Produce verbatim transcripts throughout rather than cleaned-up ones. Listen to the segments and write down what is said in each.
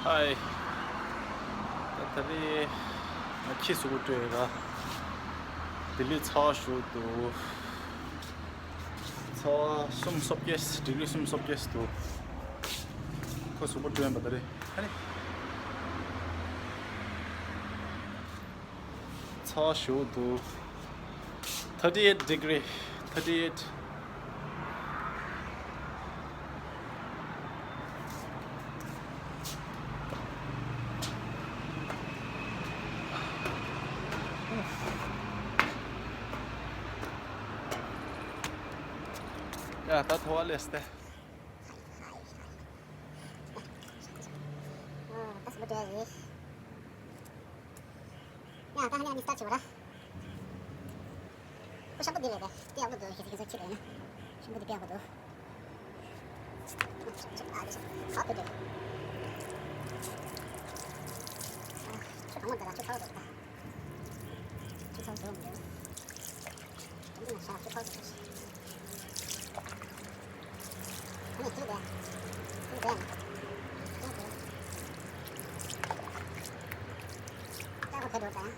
ཧའི། ད་ད་རེས་ང་ཁྱི་གཟུགས་པོ་སྤྲོད་ཡོད་ར། ལྡི་ལི་ཚ་བ་ཞུགས་འདུག་ཚ་བ་གསུམ་སོ་བརྒྱད། ཌི་གྷི་རི་གསུམ་སོ་བརྒྱད་འདུག་ཁོ་གཟུགས་པོ་སྤྲོད་ཡིན་པ་ད་རེས། ཨ་ནི། ཚ་བ་ཞུགས་འདུག thirty eight degree, thirty eight. ཡ། ད་ཐོ་བ་ལས་ཏེ། ཨ། ད་སུ་འགྲོ་ཡ་རེད། ཡ། ད་ཧ་ནི་ཨ་ནི་སི་ཊར་བྱེད་པ་ར། ཁོ་ཤམ་པུ་འདི་རེད་དེ། དེ་ཡག་པོ་འདུག་ཤེས་ཤེས་ཤེས་ཁྱི་རེད་ན། ཤམ་པུ་འདི་དཔེ་ཡག་པོ་འདུག་ཨ། དེ་ཤ་ཨ་དེ་ཤ་ཨ་དེ་རེད། ཨ། ཁྱོད་གང་མོ་འདི་ལ་ཁྱོད་ཚ་བ་འདུག་ད། ཁྱོད་ཚ་བ་འདུག་མི་འདུག་ཨ་ནི་ང་ཤ་ཁྱོད་ཚ་བ་འདུག་ཨ་ནི་ཁྱོད་དེ། ཁྱོད་དེ་ཡང་ན། ཁྱོད་དེ། ད་ཁོ་ཕེབས་འགྲོ་ད་ཡང་།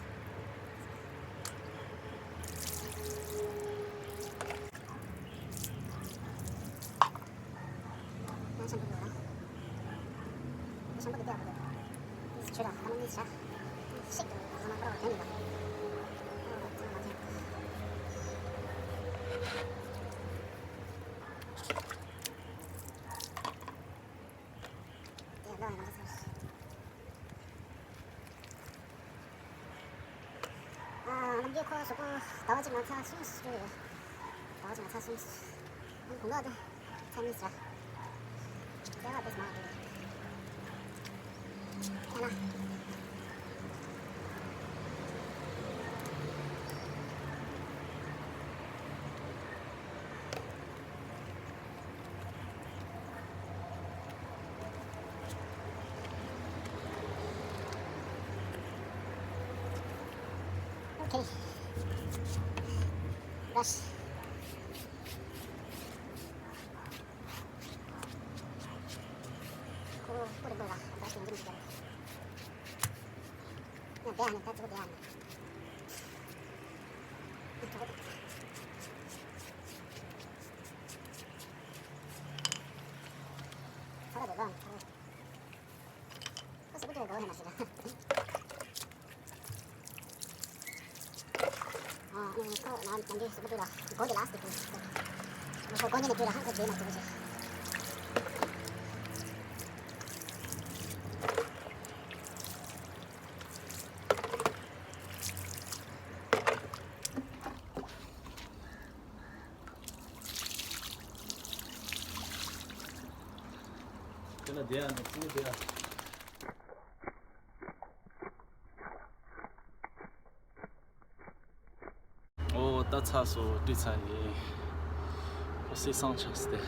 ཨ། ནམ་རྒྱུན་ཁོ་གཟུགས་པོ་ཟླ་བ་གཅིག་ནང་ཚར་གསུམ་སྤྲོད་ཡོད། ཟླ་བ་གཅིག་ནང་ཚར་གསུམ། ཨ། དགུན་ཁ་དེ་ཚར་གཉིས་ར། ཟླ་བ་དེ་མང་དུ་ཡ་ན། Okay. Brush. ཁོ་པུ་རི་པུ་ར་brush ཡང་འཛིན་གྱི་ཡང་བསྡད་ཡ་ནི་ད་གཙོ་བོ་བསྡད་ཡ་ནི། ཚ་བ་རེད་ལོ། ཁོ་སུ་པུ་ཏི་གོ་ནི་མ་ཤི་ལ། ཨ། ཁོ་ན་ནམ་རྒྱུན་སུ་པུ་ཏི་ལ་གོ་དེ་ལ་སི་ཏི་ཁོ་གོ་ནི་ནི་ཏི་ལ་ཧང་ཁོ་རྗེས་མ་ཏི་ཁོ་ཆེ། དེ་ལ་བསྡད་ཡ་ནི་གཙོ་བོ་བསྡད་ཡ། ཨོ། ད་ཚར་སོང་། བཀྲུས་ཚར་ཡིན། ཨོ། སེ་སང་ཆགས་སྟེ།